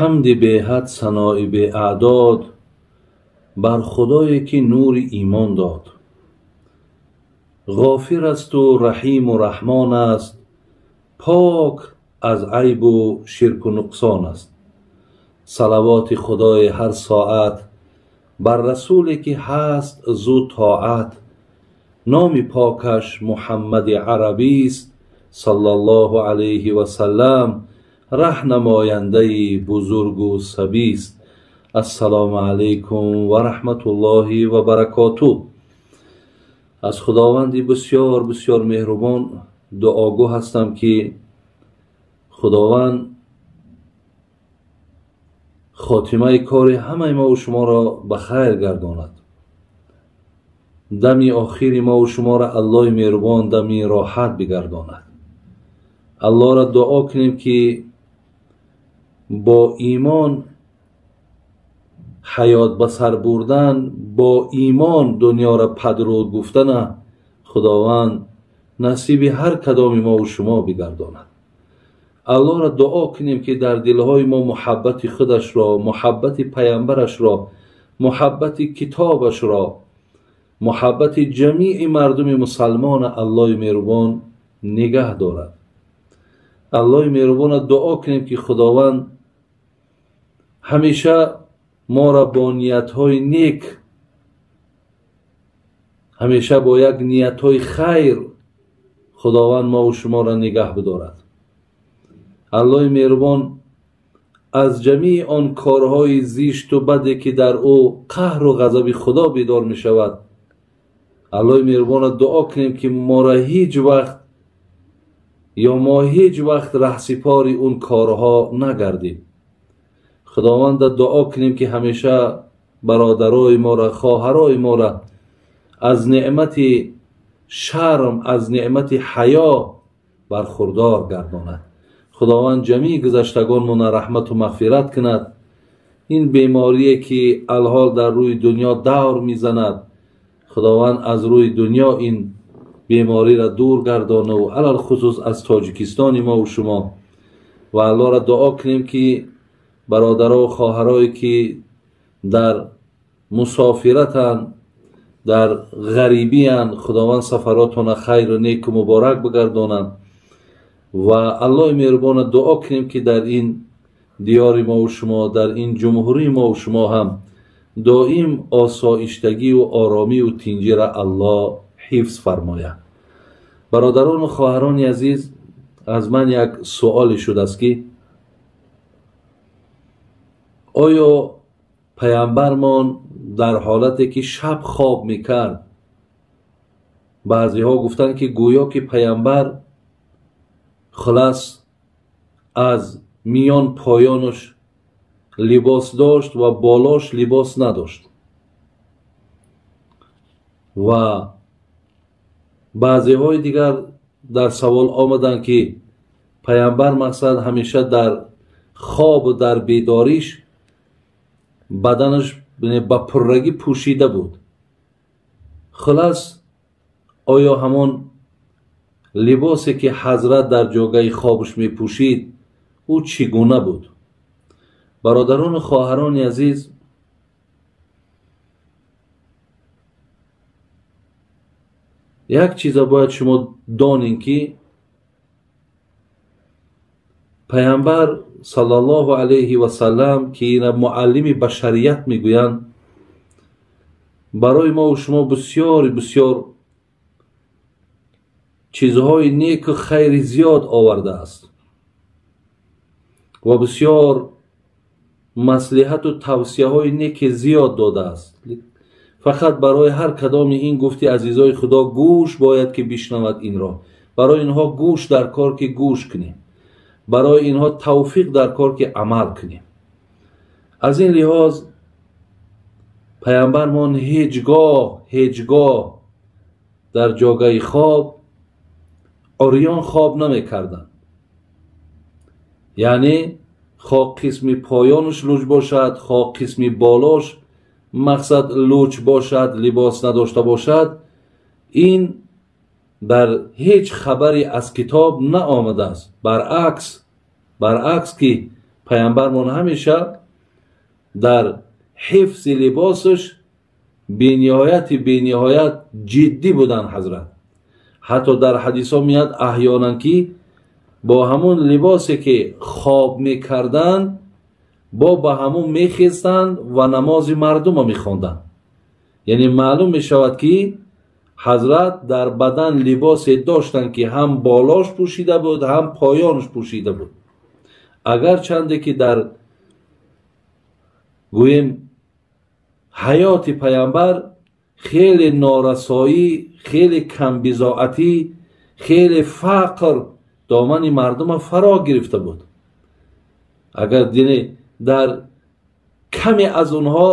Ҳамди беҳад, санои беаъдод бар худое ки нури имон дод. Ғофир асту раҳиму раҳмон аст, пок аз айбу ширку нуқсон аст. Салавоти худои ҳар соат бар расуле ки ҳаст зу тоат. Номи покаш Муҳаммади арабист, саллаллоҳу алайҳи васаллам, раҳнамояндаи бузургу сабист. Ассалому алайкум ва раҳматуллоҳи ва баракотуҳ. Аз худованди бисёр бисёр меҳрубон дуогӯ ҳастам ки худованд хотимаи кори ҳамаи мову шуморо ба хайр гардонад. Дами охири мову шуморо Аллоҳи меҳрубон дами роҳат бигардонад. Аллоҳро дуо кунем ки бо имон ҳаёт ба сар бурдан, бо имон дунёро падруд гуфтана худованд насиби ҳар кадоми мову шумо бигардонад. Аллоҳро дуо кунем ки дар дилҳои мо муҳаббати худашро, муҳаббати паямбарашро, муҳаббати китобашро, муҳаббати ҷамии мардуми мусалмона Аллоҳи меҳрубон нигаҳ дорад. Аллоҳи меҳрубонро дуо кунем ки худованд ҳамеша моро бо ниятҳои нек, ҳамеша бо як ниятҳои хайр худованд мову шуморо нигаҳ бидорад. Аллоҳи меҳрубон аз ҷамии он корҳои зишту баде ки дар ӯ қаҳру ғазаби худо бедор мешавад, Аллоҳи меҳрубонро дуо кунем ки моро ҳеҷ вақт ё мо ҳеҷ вақт раҳсипори он корҳо нагардем. Худованда дуо кунем ки ҳамеша бародарои моро, хоҳарои моро аз неъмати шарм, аз неъмати ҳаё бархурдор гардонад. Худованд ҷамии гузаштагонмонро раҳмату мағфират кунад. Ин беморие ки алҳол дар рӯи дунё давр мезанад, худованд аз рӯи дунё ин бемориро дур гардонаву алалхусус аз Тоҷикистони мову шумо. Ва Аллоҳро дуо кунем ки бародаро хоҳарое ки дар мусофиратанд, дар ғарибиянд, худованд сафаротонро хайру неку муборак бигардонад. Ва Аллоҳи меҳрубонро дуо кунем ки дар ин диёри мову шумо, дар ин ҷумҳурии мову шумо ҳам доим осоиштагию оромию тинҷиро Аллоҳ ҳифз фармояд. Бародарону хоҳарони азиз, аз ман як суоле шудааст ки оё паямбармон дар ҳолате ки шаб хоб мекард, баъзеҳо гуфтанд ки гӯё ки паямбар хулас аз миён поёнаш либос дошт ва болош либос надошт. Ва баъзеҳои дигар дар савол омаданд ки паямбар мақсад ҳамеша дар хобу дар бедориш баданаш ба пуррагӣ пӯшида буд. Хулас оё ҳамон либосе ки ҳазрат дар ҷогаи хобаш мепӯшид, ӯ чӣ гуна буд? Бародарону хоҳарони азиз, як чиза бояд шумо донем ки паямбар саллаллоҳу алайҳи васаллам, ки ина муаллими башарият мегӯянд, барои мову шумо бисёр бисёр чизҳои неку хайри зиёд овардааст ва бисёр маслиҳату тавсияҳои неки зиёд додааст. Фақат барои ҳар кадоми ин гуфти азизои худо гӯш бояд ки бишнавад инро. Барои инҳо гӯш дар кор ки гӯш кунем, барои инҳо тавфиқ дар кор ки амал кунем. Аз ин лиҳоз паямбармон ҳеҷгоҳ дар ҷогаи хоб урён хоб намекарданд. Яъне хоҳ қисми поёнаш луҷ бошад, хоҳ қисми болош мақсад луҷ бошад, либос надошта бошад, ин дар ҳеҷ хабаре аз китоб наомадааст. Баръакс ки Паямбармон ҳамеша дар ҳифзи либосаш бениҳояти бениҳоят ҷиддӣ буданд ҳазрат. Ҳатто дар ҳадисҳо меяд аҳёнан ки бо ҳамун либосе ки хоб мекарданд, бо ба ҳамун мехестанд ва намози мардумро мехонданд. Яъне маълум мешавад ки ҳазрат дар бадан либосе доштанд ки ҳам болош пӯшида буд, ҳам поёнаш пӯшида буд. Агарчанде ки дар гӯем ҳаёти паямбар хеле норасоӣ, хеле камбизоатӣ, хеле фақр домани мардума фаро гирифта буд. Агар дине дар каме аз онҳо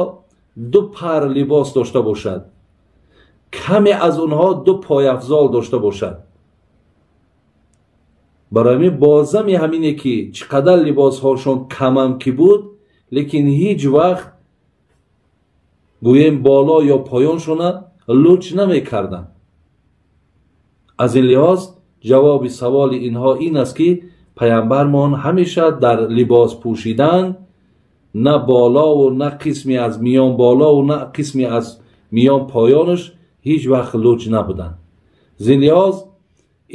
ду пар либос дошта бошад, каме аз онҳо ду пойафзол дошта бошад. Барои ҳамин бозами ҳамине ки чӣ қадар либосҳошон камам ки буд, лекин ҳеҷ вақт гӯем боло ё поёншона луч намекарданд. Аз ин лиҳоз ҷавоби саволи инҳо ин аст ки паямбармон ҳамеша дар либос пӯшидан на болову на қисме аз миён болову на қисме аз миён поёнаш ҳеҷ вақт луч набуданд. Зин лиҳоз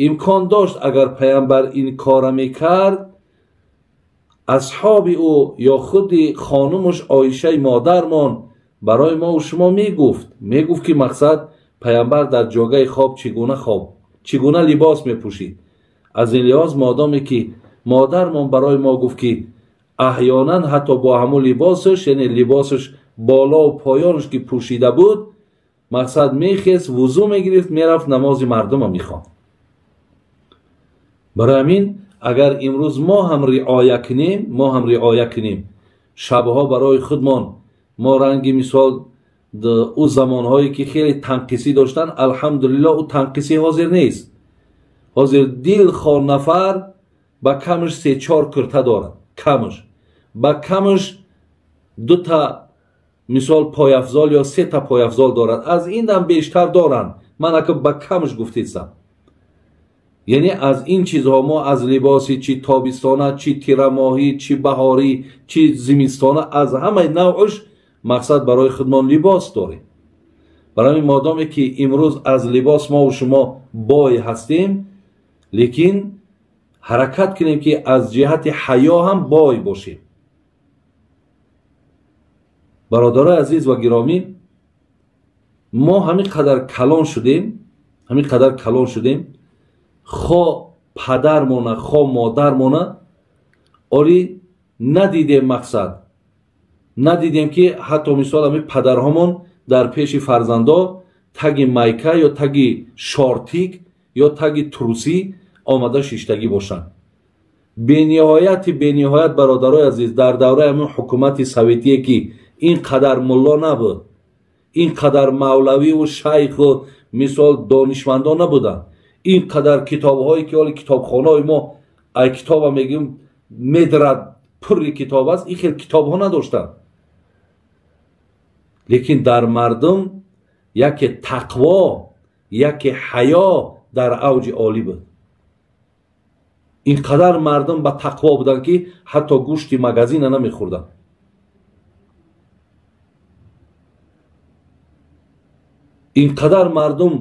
имкон дошт агар паямбар ин кора мекард, асҳоби ӯ ё худи хонумаш Оишаи модармон барои мо шумо мегуфт ки мақсад паямбар дар ҷогаи хоб чӣ гуна хоб, чӣ гуна либос мепӯшид. Аз ин лиҳоз модоме ки модармон барои мо гуфт ки аҳёнан ҳатто бо ҳамун либосаш, яъне либосаш болову поёнаш ки пӯшида буд, мақсад мехест, вузӯ мегирифт, мерафт намози мардума мехонд. Барои ҳамин агар имрӯз мо ҳам риоя кунем, мо ҳам риоя кунем шабҳо барои худмон, мо ранги мисол ӯ замонҳое ки хеле танқисӣ доштанд, алҳамдулиллоҳ ӯ танқисӣ ҳозир нест. Ҳозир дилхоҳ нафар ба камаш 3-4 курта дорад, камаш ба камаш 2 мисол пойафзол ё 3 пойафзол дорад, аз ин ҳам бештар доранд. Ман ака ба камаш гуфтесам. Яъне аз ин чизҳо мо аз либоси чӣ тобистона, чӣ тирамоҳӣ, чӣ баҳорӣ, чӣ зимистона, аз ҳамаи навъш мақсад барои худмон либос дорем. Барои ҳамин модоме ки имрӯз аз либос мо шумо бой ҳастем, лекин ҳаракат кунем ки аз ҷиҳати ҳаё ҳам бой бошем. Бародарои азиз ва гиромӣ, мо ҳамин қадар калон шудем, ҳамин қадар калон шудем, хо падармона, хо модармона оли надидем, мақсад надидем ки ҳатто мисол ҳамин падарҳомон дар пеши фарзандо таги майка ё таги шортик ё таги трусӣ омада шиштагӣ бошанд. Бениҳояти бениҳоят бародарои азиз, дар давраи ҳамин ҳукумати советие ки ин қадар мулло набуд, ин қадар мавлавиву шайху мисол донишмандон набуданд, ин қадар китобҳое ки ҳоли китобхонаҳои мо ай китоба мегӯем медрад пурри китоб аст, ин хел китобҳо надоштанд. Лекин дар мардум яке тақво, яке ҳаё дар авҷи олӣ буд. Ин қадар мардум ба тақво буданд ки ҳатто гӯшти магазина намехӯрданд. Ин қадар мардум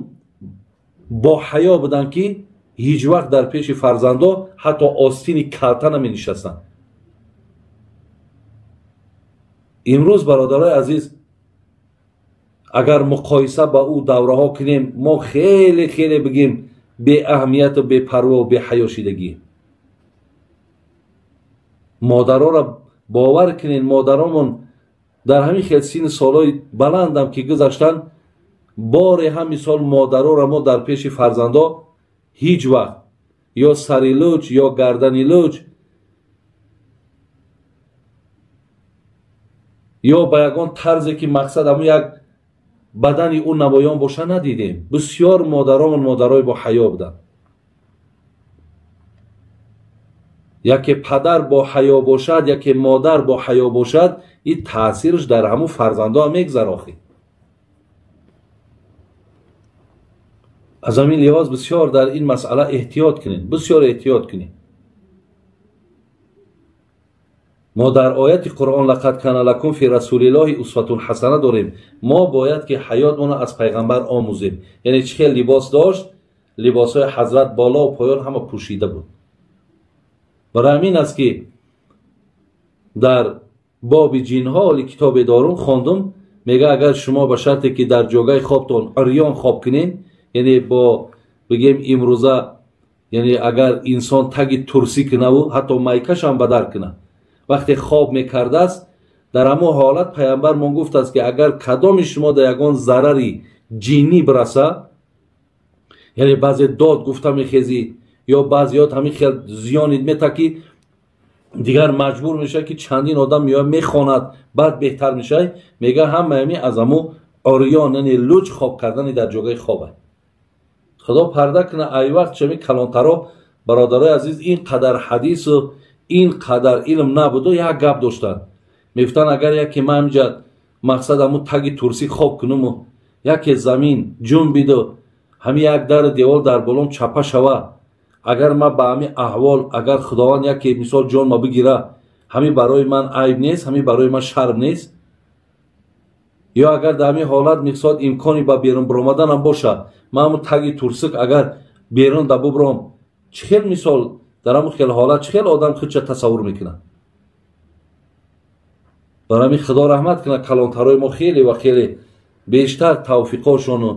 бо ҳаё буданд ки ҳеҷ вақт дар пеши фарзандо ҳатто остини калта наменишастанд. Имрӯз бародарои азиз, агар муқоиса ба ӯ давраҳо кунем, мо хеле хеле бигем беаҳамияту бепарвову беҳаё шидагӣ. Модароро бовар кунед, модаромон дар ҳамин хел синни солҳои баландам ки гузаштанд, боре ҳам мисол модароро мо дар пеши фарзандо ҳеҷ вақт ё сари луч ё гардани луч ё ба ягон тарзе ки мақсад ҳамун як бадани ӯ намоён боша надидем. Бисёр модаромон модарои бо ҳаё буданд. Яке падар бо ҳаё бошад, яке модар бо ҳаё бошад, ин таъсираш дар ҳамун фарзандо ҳам мегзар охир. Аз ҳамин лиҳоз бисёр дар ин масъала эҳтиёт кунед, бисёр эҳтиёт кунед. Мо дар ояти Қуръон лақад кана лакум фи расулиллоҳи усватун ҳасана дорем. Мо бояд ки ҳаётмонро аз пайғамбар омӯзем. Яъне чӣ хел либос дошт? Либосҳои ҳазрат боло ва поён ҳама пӯшида буд. Барои ҳамин аст ки дар боби ҷинҳо оли китобе дорум хондум, мега агар шумо ба шарте ки дар ҷогаи хобтон урён хоб кунед, яъне бо бигем имрӯза, яъне агар инсон таги турсӣ кунаву ҳатто майкашам бадар кунад, вақте хоб мекардааст, дар ҳамон ҳолат пайғамбармон гуфтааст ки агар кадоми шумо дар ягон зарари ҷиннӣ бираса, яъне баъзе дод гуфта мехезӣ ё баъзеёт ҳамин хел зиёнит мета ки дигар маҷбур мешавад ки чандин одам меояд мехонад, баъд беҳтар мешавад. Мега ҳама ҳамин аз ҳамун урён, яъне луҷ хоб кардани дар ҷогаи хоб аст. Худо парда кунад, ай вақт чами калонтаро, бародарои азиз, ин қадар ҳадису ин қадар илм набуду як гап доштанд. Мегуфтанд агар яке ман ҳаминҷа мақсад ҳамун таги турсӣ хоб кунуму яке замин ҷунбиду ҳамин як дару девор дар болом чапа шава, агар ман ба ҳамин аҳвол, агар Худованд яке мисол ҷонма бигира, ҳамин барои ман айб нест, ҳамин барои ман шарм нест. Ё агар дар ҳамин ҳолат мисол имкони ба берун баромаданам бошад, ман ҳамун таги турсик агар берун да бубром, чӣ хел мисол дар ҳамун хел ҳолат чӣ хел одам худша тасаввур мекунад? Барои ҳамин Худо раҳмат кунад, калонтарои мо хеле ва хеле бештар тавфиқошону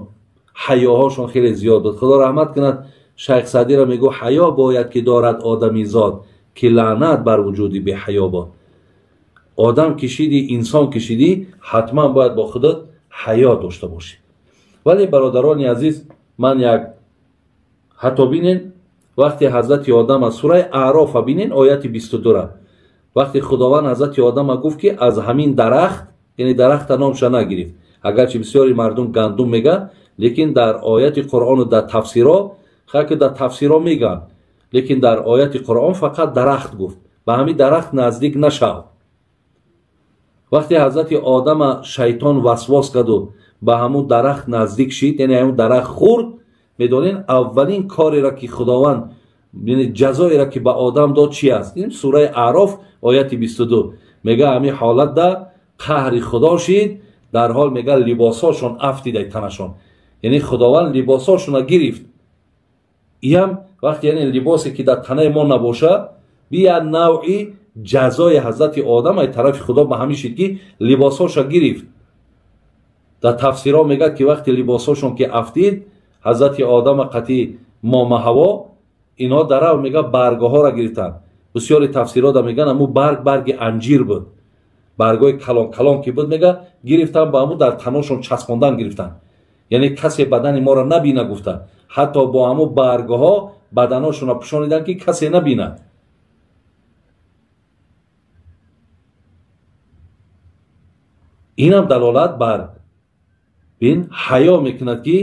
ҳаёҳошон хеле зиёд буд. Худо раҳмат кунад, Шайх Саъдиро мегӯ ҳаё бояд ки дорад одамизод, ки лаънат бар вуҷуди беҳаё бод. Одам кишиди, инсон кишидӣ, ҳатман бояд бо худат ҳаё дошта бошӣ. Вале бародарони азиз, ман як ҳатто бинен, вақте ҳазрати одам аз сураи Аърофа бинен, ояти 22-ра, вақте Худованд ҳазрати одама гуфт ки аз ҳамин дарахт, яъне дарахта номша нагирифт, агарчи бисёри мардум гандум мегӯяд, лекин дар ояти Қуръону дар тафсиро, ки дар тафсиро мегӯянд, лекин дар ояти Қуръон фақат дарахт гуфт, ба ҳамин дарахт наздик нашав. Вақте ҳазрати одама шайтон васвос карду ба ҳамун дарахт наздик шид, яъне ҳамун дарахт хӯрд, медонед аввалин кореро ки Худованд, яъне ҷазоеро ки ба одам дод чи аст? Ин сураи Аъроф ояти 22 мега ҳамин ҳолатда қаҳри Худо шид, дар ҳол мега либосҳошон афтидай танашон, яъне Худованд либосҳошонро гирифт. Иам вақте яъне либосе ки дар танаи мо набошад, бия навъи ҷазои ҳазрати одам ай тарафи Худо ба ҳамин шид ки либосҳоша гирифт. Дар тафсирҳо мегӯяд ки вақте либосҳошон ки афтид, ҳазрати одама қатъи мома ҳаво инҳо дарав мега баргоҳоро гирифтанд. Бисёри тафсирҳо да мегӯянд ҳамун барг барги анҷир буд, баргҳои калон калон ки буд, мега гирифтанд ба ҳамун дар таношон часпондан гирифтанд, яъне касе бадани моро набина гуфта, ҳатто бо ҳамун баргҳо баданошонро пӯшониданд ки касе набинад. Инам далолат бар бин ҳаё мекунад ки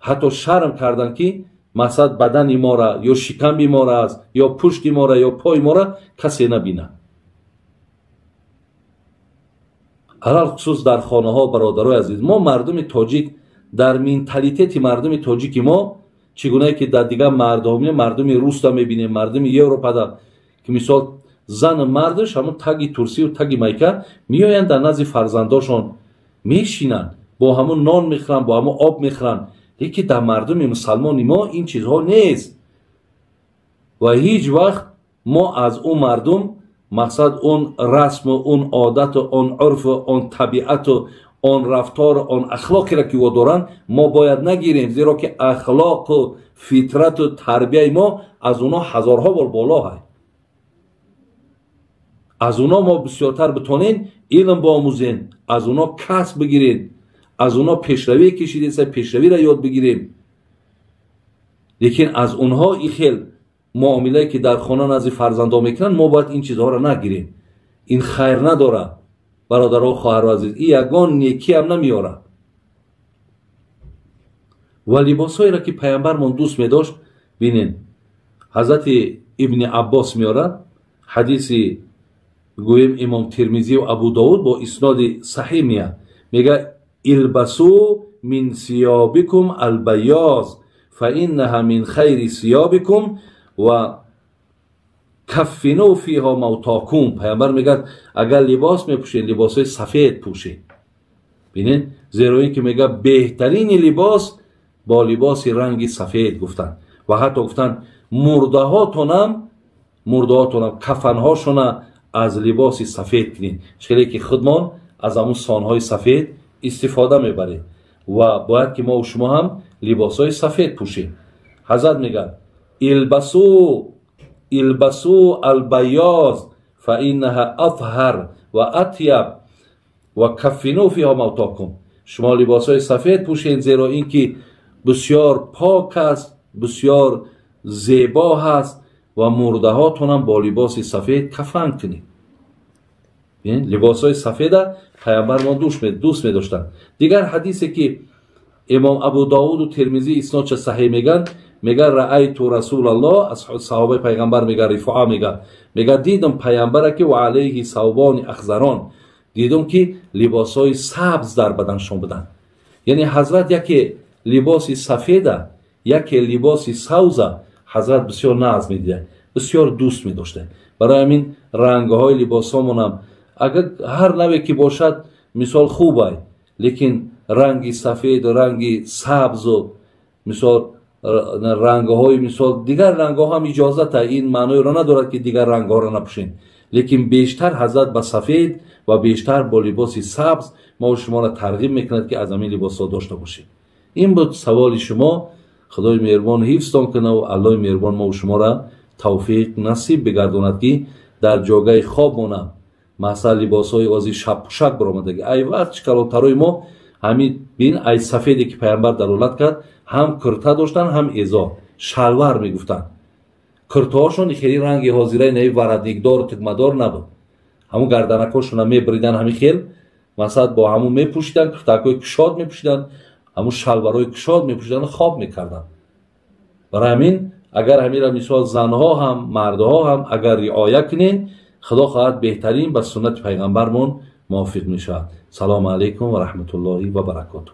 ҳатто шарм кардан ки мақсад бадани мора ё шикамби мора аст ё пушти мора ё пои мора касе набинад. Алалхусус дар хонаҳо, бародарои азиз, мо мардуми тоҷик дар менталитети мардуми тоҷики мо чӣ гунае ки дар дигар мардум, мардуми руста мебинем, мардуми европада ки мисол зану мардаш ҳамун таги турсию таги майка меоянд дар назди фарзандошон мешинанд, бо ҳамун нон мехӯранд, бо ҳамун об мехӯранд. Лекин дар мардуми мусалмони мо ин чизҳо нест ва ҳеҷ вақт мо аз он мардум мақсад он расму он одату он урфу он табиату он рафтору он ахлоқеро ки ӯ доранд мо бояд нагирем, зеро ки ахлоқу фитрату тарбияи мо аз онҳо ҳазорҳо бор боло ҳаст. Аз онҳо мо бисёртар битонем илм биомӯзем, аз онҳо касб бигирем, аз онҳо пешравӣ кишидеса пешравиро ёд бигирем. Лекин аз онҳо и хел муомилае ки дар хона назди фарзандҳо мекунанд, мо бояд ин чизҳоро нагирем. Ин хайр надорад, бародаро, хоҳаро азиз, ин ягон некиам намеорад. Ва либосҳоеро ки пайғамбармон дӯст медошт, бинен, ҳазрати ибни Аббос меорад ҳадиси гӯем имом Тирмизию Абу Довуд бо исноди саҳиҳ меяд, мега илбасу мин сиёбикум албайёз фаиннаҳа мин хайри сиёбикум ва каффину фиҳо мавтокум. Пайғамбар мегӯяд агар либос мепӯшед, либосҳои сафед пӯшед. Бинед, зеро ин ки мегӯяд беҳтарини либос бо либоси ранги сафед гуфтанд. Ва ҳатто гуфтанд мурдаҳотонам кафанҳошона аз либоси сафед кунед, чизе ки худмон аз ҳамун сонҳои сафед истифода мебаред. Ва бояд ки мо шумо ҳам либосҳои сафед пӯшем. Ҳазрат мегӯяд илбасу албайёз фа иннаҳа атҳар ва атяб ва каффину фиҳо мавтокум. Шумо либосҳои сафед пӯшед, зеро ин ки бисёр пок аст, бисёр зебо ҳаст ва мурдаҳотонам бо либоси сафед кафан кунед. Либосҳои сафеда пайғамбар мо дӯст медоштанд. Дигар ҳадисе ки имом Абу Довуду Термизӣ иснодша саҳеҳ мегӯянд, мегӯяд раайту расулаллоҳ, аз саҳобаи пайғамбар мегӯяд, Рифоа мегӯяд дидам пайғамбара ки ва алайҳи савбони ахзарон, дидам ки либосҳои сабз дар баданшон буданд. Яъне ҳазрат яке либоси сафеда, яке либоси савза ҳазрат бисёр нағз медида, бисёр дӯст медошта. Барои ҳамин рангҳои либосҳомонам агар ҳар наве ки бошад, мисол хубай, лекин ранги сафед, ранги сабзу мисол рангҳои мисол дигар рангҳо ҳам иҷозата, ин маъноеро надорад ки дигар рангҳоро напӯшем, лекин бештар ҳазрат ба сафед ва бештар бо либоси сабз мо шуморо тарғиб мекунад ки аз ҳамин либосҳо дошта бошем. Ин буд саволи шумо. Худои меҳрубон ҳифзтон кунад ва Аллоҳи меҳрубон мо шуморо тавфиқ насиб бигардонад ки дар ҷогаи хоб монам. Масалан либосҳои ози шабпӯшак баромадаги, ай вақт калонтарои мо ҳамин бин, ай сафеде ки пайғамбар далолат кард, ҳам курта доштанд, ҳам эзор, шалвар мегуфтанд. Куртаҳошон хеле ранги ҳозираи нави варадникдору тугмадор набуд. Ҳамун гарданакҳошона мебридан ҳамин хел, масалан бо ҳамун мепӯшиданд, куртакҳои кушод мепӯшиданд, ҳамун шалварҳои кушод мепӯшиданд, хоб мекарданд. Барои ҳамин агар ҳаминро мисол занҳо ҳам мардҳо ҳам агар риоя кунед, худо хоҳад беҳтарин ба суннати пайғамбармон мувофиқ мешавад. Салому алайкум ва раҳматуллоҳи ва баракотуҳ.